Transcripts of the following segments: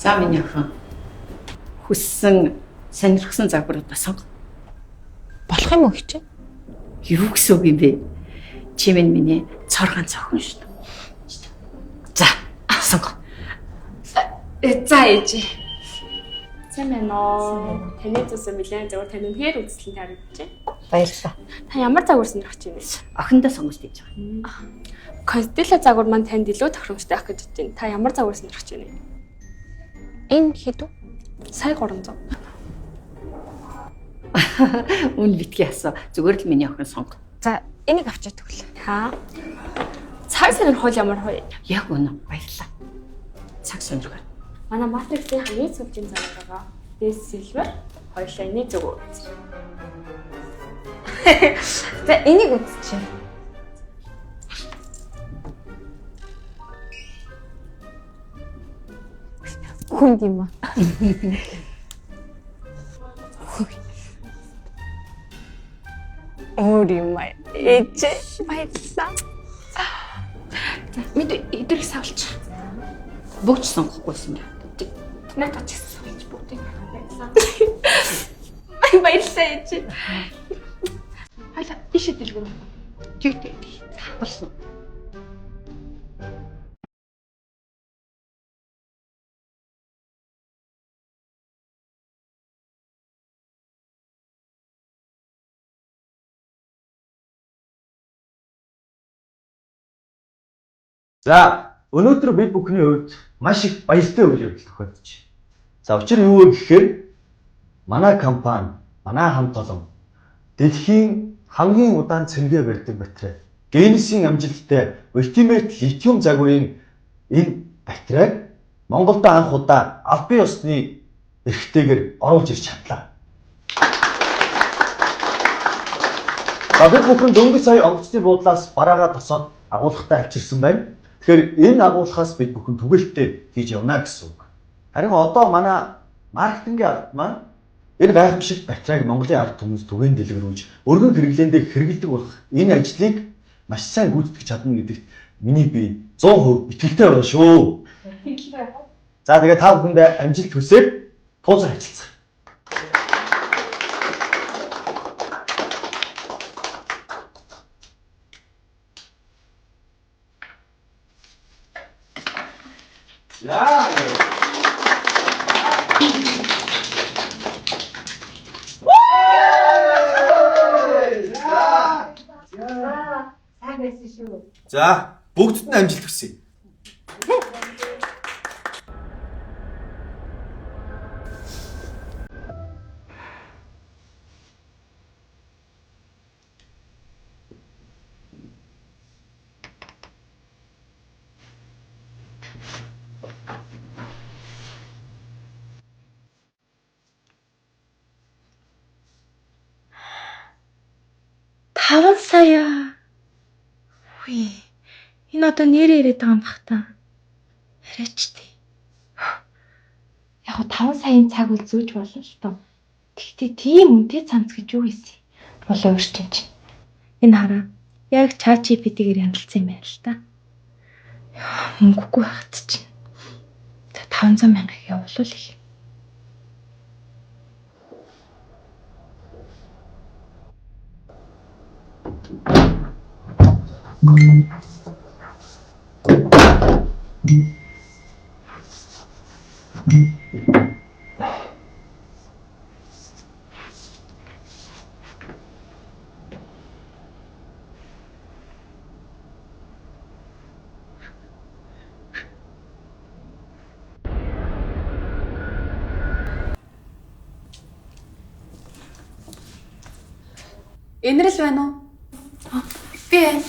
За миний охин хүссэн сонирхсан загваруудаа сонго. Болох юм уу хичээ? Юу гэсэн үг юм бэ? Чи минь миний цор ганц охин шүү дээ. За, сонго. За ээж. Сайн байна уу? Таны зүйлсээ нэлээд зөвөр тань үнэхээр үзэсгэлэн харагдаж байна. Баярлалаа. Та ямар загвар сонирхож байна вэ? Охиндоо сонгож тийж байгаа. Констелла загвар маань танд илүү тохиромжтой байх гэж бодож байна. Та ямар загвар сонирхож байна вэ? Энэ хэд вэ? Сая 300. Үн битгий асуу. Зүгээр л миний охин сонго. За, энийг авчиад өгөл. Ха. Цаг сонирхол ямар вэ? Яг үнэн. Баярлалаа. Цаг сонирхол. Манай Matrix-ийн хамгийн сүүлийн загвар байгаа. Дээс silver, хоёулаа энийг зөв үз. За, энийг үзчихье. Хүнд юм аа. Өөр юм аа. Ээж баярлалаа. Мэд эдгэрийг савлч. Бүгд сонгохгүйсэн юм. Наад очихсан савлч бүгдийг баярлалаа. Баярлалаа ээж. Хоёлаа тийшээ дэлгүүр. Тэг тэг. Болсон. За, өнөөдөр бид бүхний хувьд маш их баяртай үйл явдал тохиолдож байна. За, учир юу вэ гэхээр манай компани, манай хамт олон дэлхийн хамгийн удаан цэнгээ барьдаг батарей, Генесийн амжилттай Ultimate Lithium загварын энэ батарейг Монголд анх удаа албан ёсны эрхтэйгээр оруулж ирж чадлаа. За, бид бүхэн дөнгөж сая онгоцны буудлаас бараагаа тосоод агуулгатай авчирсан байна. Тэгэхээр энэ агуулгаас бид бүхэн түгэлттэй хийж явна гэсэн үг. Харин одоо манай маркетингийн алба маань энэ гайхамшигт батарейг Монголын ард түмэнд түгээн дэлгэрүүлж өргөн хэрэглээндээ хэрэглэдэг болох энэ ажлыг маш сайн гүйцэтгэж чадна гэдэгт миний би 100% итгэлтэй байна шүү. За, тэгээд та бүхэндээ амжилт хүсээд туулзар ажиллацгаая. За. За, бүгдд нь амжилт хүсье. Таван сая. Үгүй. Энэ одоо нэрээ яриад байгаа юм бах та. Яриач тий. Яг 5 саяын цаг үл зүүж болно л тоо. Тэгтээ тийм үнэтэй цамц гэж юу хийсэн? Болоо өөрчн чинь. Энэ хараа. Яг ChatGPT-гээр янзалсан юм байна л та. Мөнгөгүй байхад чинь. За 500 мянгаыг явуулвал их. Энэрл байна уу? Би байна.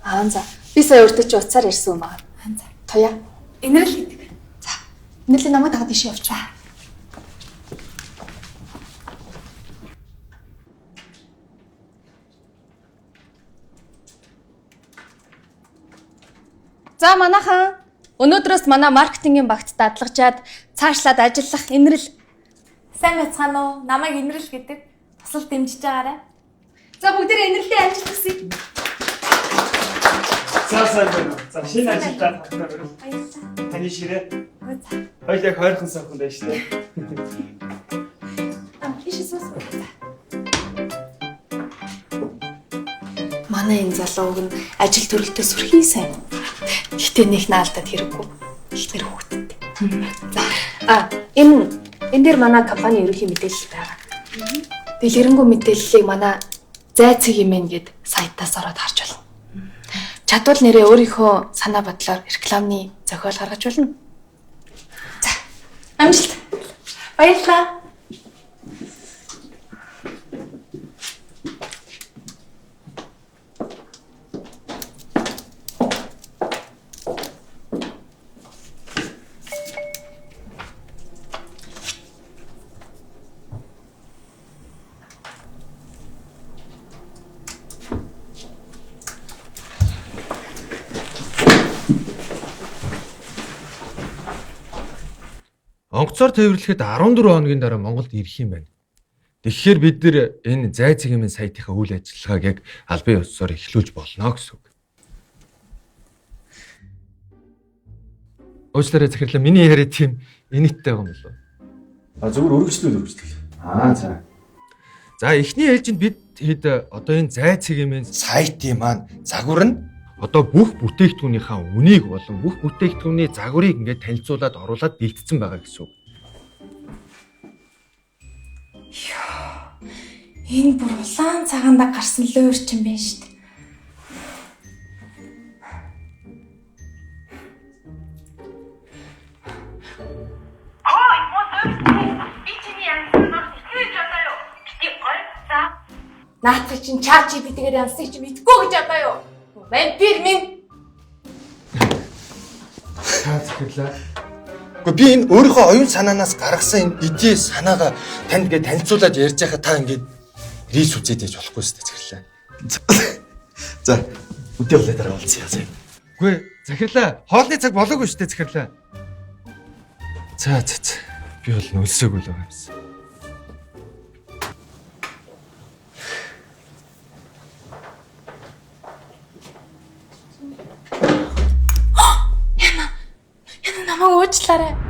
Аа за. Би сая өөртөө чи утсаар ярьсан юм аа. Аа за. Туяа. Энэрл гэдэг. За. Энэрлийн намайг дагаад ийшээ явчих. За манайхан өнөөдрөөс манай маркетингийн багт дадлагжаад цаашлаад ажиллах Энэрл. Сайн байцгаана уу? Намайг Энэрл гэдэг. Тусал дэмжиж байгаарай. За бүгдээрээ Энэрлээ амжилт хүсье. За сайн байна уу? За шинэ ажилдаа тавтаа барил. Баярлалаа. Таны ширээ. Хоёул яг хойрхон сойхон байж тээ. Ийш суус. Манай энэ залууг нь ажил төрөлтөө сүрхий сайн. Гэтэ нэг наалдаад хэрэггүй. Ихнэр хүүхэдтэй. За энэ энэ дээр манай компани ерөнхий мэдээлэл байгаа. Дэлгэрэнгүй мэдээллийг манай зай цэг юм гээд сайтаас ороод харж болно. Чадвал нэрээ өөрийнхөө санаа бодлоор рекламны зохиол гаргаж болно. За амжилт. Баярлалаа. Онгоцоор тээвэрлэхэд 14 хоногийн дараа Монголд ирэх юм байна. Тэгэхээр бид нар энэ зай цэгийн сайтынхаа үйл ажиллагааг яг албан ёсоор эхлүүлж болно гэсэн үг. Уучлаарай захирлаа, миний яриа тийм инээдтэй байгаа юм болов уу? А зүгээр өргөжлөл өргөжлөл. Аа за. За эхний ээлжинд бид хэд одоо энэ зай цэгийн сайтын маань загвар нь одоо бүх бүтээгдэхүүнийхээ үнийг болон бүх бүтээгдэхүүний загварыг ингээд танилцуулаад оруулаад бэлтгэсэн байгаа гэсэн үг. Йоо. Энэ бүр улаан цагаандаа гарсан луурч юм байна шүү дээ. Наадах чинь ChatGPT-гээр янзыг чи мэдгүй гэж одоо юу? Вампир минь. Та захирлаа. Гэхдээ би энэ өөрийнхөө оюун санаанаас гаргасан энэ идея санаагаа танд ингээд танилцуулаад ярьж байхад та ингээд рис үзээд яж болохгүй шүү дээ захирлаа. За өдөө болоо дараа уулзъя. За. Үгүй захирлаа. Хоолны цаг болоогүй шүү дээ захирлаа. За за за. Би бол нөлсөөгүй л байгаа юмсан. Яна намайг уучлаарай.